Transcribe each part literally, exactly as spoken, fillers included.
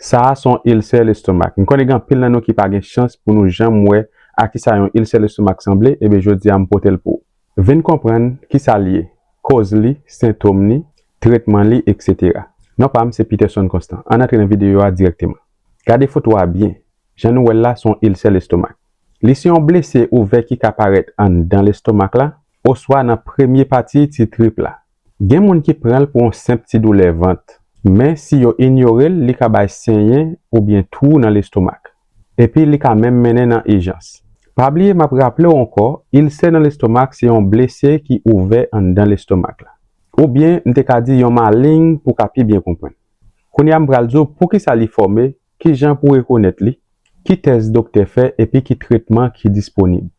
Sa a se yon ilsè lestomak. M konnen gen anpil nan nou ki pa gen chans pou nou janm wè a kisa yon ilsè lestomak sanble, ebyen jodi a m pote l pou ou. Vin konprann kisa l ye, koz li, sentòm li, tretman li, etsetera. Non pa m se Peterson Constant. Ann antre nan videyo a dirèkteman. Gade foto a byen. Jan nou wè l la se yon ilsè lestomak. Li se yon blese ouvè ki ka parèt anndan lestomak la, oswa nan premye pati ti trip la. Gen moun ki pran l pou yon senp ti doulè vant, men si yo inyore l, li ka bay senyen oubyen twou nan lestomak. Epi li ka menm mennen nan ijans. Pa bliye m ap raple w ankò, ilsè nan lestomak se yon blese ki ouvè anndan lestomak la. Oubyen m te ka di yon maling pou w ka pi byen konprann. Kounye a m pral di w poukisa li fòme, kijan pou w rekonèt li, ki tès doktè fè epi ki tretman ki disponib.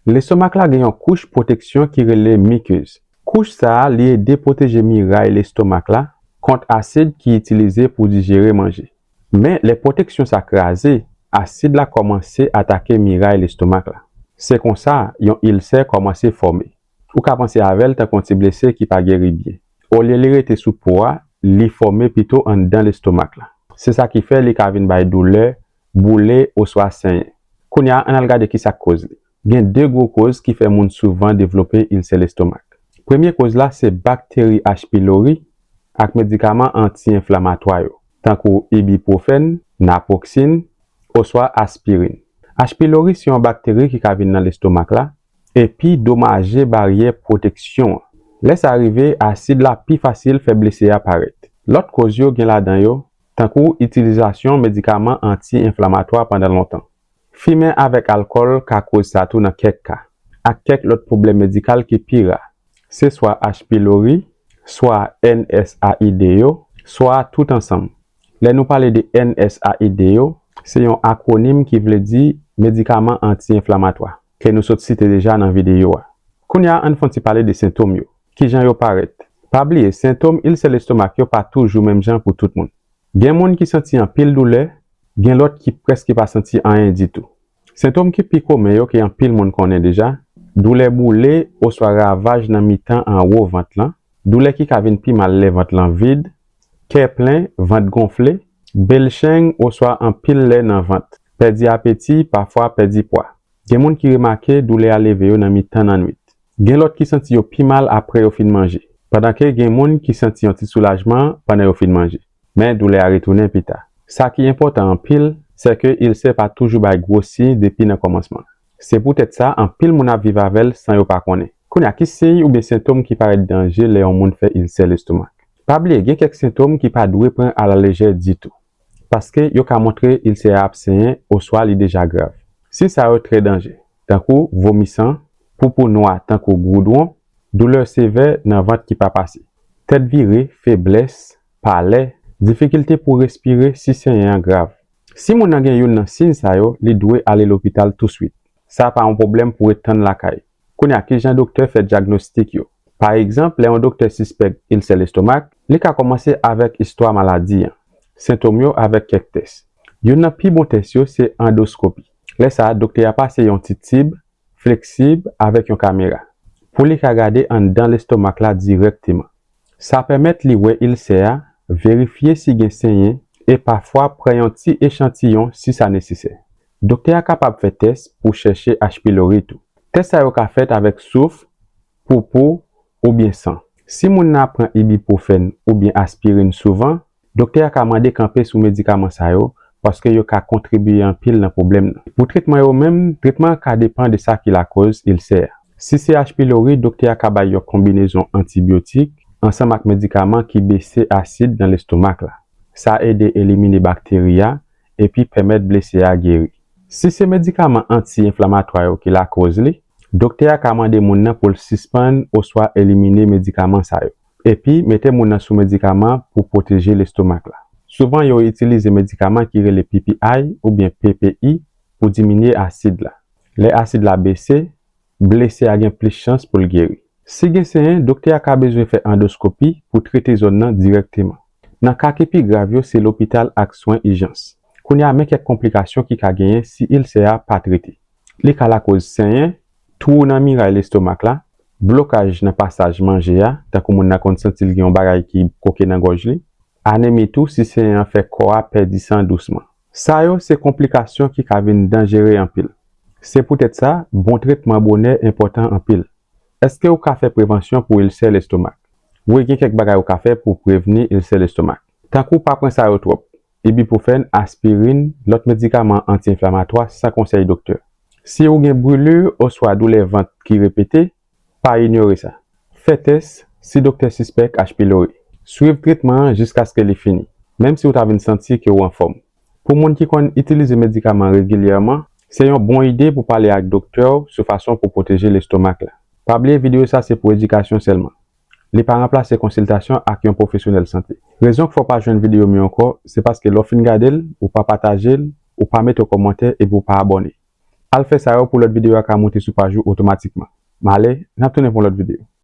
Lestomak la gen yon kouch pwoteksyon ki rele mikez. Kouch sa a li ede pwoteje miray lestomak la kont asid ki itilize pou dijere manje. Men lè pwoteksyon sa kraze, asid la kòmanse atake miray lestomak la. Se konsa yon ilsè kòmanse fòme. Ou ka panse avè l tankou yon ti blese ki pa geri byen. Olye li rete sou po a, li fòme pito anndan lestomak la. Se sa ki fè li ka vin bay doulè, boule oswa senyen. Kounye a, ann al gade kisa k koz li. Gen de gwo koz ki fè moun souvan devlope ilsè lestomak. Premye koz la se bakteri H. pylori ak medikaman anti-enflamatwa yo, tankou ibipwofèn, napwoksin, oswa aspirin. H. pylori se yon bakteri ki ka vin nan lestomak la epi domaje baryè pwoteksyon an. Lè sa rive, asid la pi fasil fè blese a parèt. Lòt koz yo gen ladan yo, tankou itilizasyon medikaman anti-enflamatwa pandan lontan. Fimen avèk alkòl ka koz sa tou nan kèk ka, ak kèk lòt pwoblèm medikal ki pi ra. Se swa H. pylori, swa N S A I D yo, swa tout ansanm. Lè nou pale de N S A I D yo, se yon akwonim ki vle di medikaman anti-enflamatwa, ke nou sot site deja nan videyo a. Kounye a, ann fè yon ti pale de sentòm yo. Kijan yo parèt? Pa bliye, sentòm ilsè lestomak yo pa toujou menm jan pou tout moun. Gen moun ki santi anpil doulè, gen lòt ki prèske pa santi anyen ditou. Sentòm ki pi komen yo ke anpil moun konnen deja, doulè boule oswa ravaj nan mitan anwo vant lan, doulè ki ka vin pi mal lè vant lan vid, kè plen, vant gonfle, belchenn oswa anpil lè nan vant, pèdi apeti, pafwa pèdi pwa. Gen moun ki remake doulè a leve yo nan mitan nannwit. Gen lòt ki santi yo pi mal apre yo fin manje, pandan ke gen moun ki santi yon ti soulajman pandan yo fin manje. Men doulè a retounen pita. Sa ki enpòtan anpil, se ke ilsè pa toujou bay gwo siy depi nan kòmansman. Se poutèt sa, anpil moun ap viv avè l san yo pa konnen. Kounye a, ki siy oubyen sentòm ki parèt danje lè yon moun fè ilsè lestomak? Pa bliye, gen kèk sentòm ki pa dwe pran alalejè ditou, paske yo ka montre ilsè a ap senyen oswa li deja grav. Siy sa yo trè danje, tankou vomisan, poupou nwa tankou goudwon, doulè sevè nan vant ki pa pase, tèt vire, feblès, palè, difikilte pou respire si senyen an grav. Si moun nan gen youn nan siy sa yo, li dwe ale lopital touswit. Sa pa yon pwoblèm pou ret tann lakay. Kounye a, kijan doktè fè dyagnostik yo? Pa egzanp, lè yon doktè sispèk ilsè lestomak, li ka kòmanse avèk istwa maladi an, sentòm yo avèk kèk tès. Youn nan pi bon tès yo se andoskopi. Lè sa a, doktè a pase yon ti tib fleksib avèk yon kamera pou li ka gade anndan lestomak la dirèkteman. Sa pèmèt li wè ilsè a, verifye si gen senyen e pafwa pran yon ti echantiyon si sa nesesè. Doktè a kapab fè tès pou chèche H. pylori tou. Tès sa yo ka fèt avèk souf, poupou oubyen san. Si moun nan ap pran ibipwofèn oubyen aspirin souvan, doktè a ka mande kanpe sou medikaman sa yo paske yo ka kontribye anpil nan pwoblèm nan. Pou tretman yo menm, tretman an ka depann de sa ki lakòz ilsè a. Si se H. pylori, doktè a ka bay yon konbinezon antibyotik ansanm ak medikaman ki bese asid nan lestomak la. Sa ede elimine bakteri a epi pèmèt blese a geri. Si se medikaman anti-enflamatwa yo ki lakòz li, doktè a ka mande moun nan pou l sispann oswa elimine medikaman sa yo, epi mete moun nan sou medikaman pou pwoteje lestomak la. Souvan, yo itilize medikaman ki rele P P I oubyen P P I pou diminye asid la. Lè asid la bese, blese a gen plis chans pou l geri. Si gen senyen, doktè a ka bezwen fè andoskopi pou trete zòn nan dirèkteman. Nan ka ki pi grav yo, se lopital ak swen ijans. Kounye a, men kèk konplikasyon ki ka genyen si ilsè a pa trete. Li ka lakòz senyen, twou nan miray lestomak la, blokaj nan pasaj manje a, tankou moun nan konn santi l gen yon bagay ki koke nan gòj li, Anemi tou si seyen an fè kò a pèdi san dousman. Sa yo se konplikasyon ki ka vin danjere anpil. Se poutèt sa, bon tretman bonè enpòtan anpil. Èske w ka fè prevansyon pou ilsè lestomak? Wi, gen kèk bagay ou ka fè pou prevni ilsè lestomak. Tankou pa pran sa yo twòp: ibuprofen, aspirin, lòt medikaman anti-enflamatwa san konsèy doktè. Si ou gen brili oswa doulè vant ki repete, pa inyore sa. Fè tès si doktè sispèk H. pylori. Swiv tretman an jiskaske li fini, menm si w ta vin santi ke w anfòm. Pou moun ki konn itilize medikaman regilyèman, se yon bon ide pou pale ak doktè w sou fason pou pwoteje lestomak la. Pa bliye videyo sa se pou edikasyon sèlman. Li pa ranplase konsiltasyon ak yon pwofesyonèl sante. Rezon k fè w pa jwenn videyo m yo ankò, se paske lè w fin gade l, ou pa pataje l, ou pa mete yon kòmantè epi w pa abòne. Al fè sa yo pou lòt videyo a ka moute sou paj ou otomatikman. M ale, n ap tounen pou yon lòt videyo.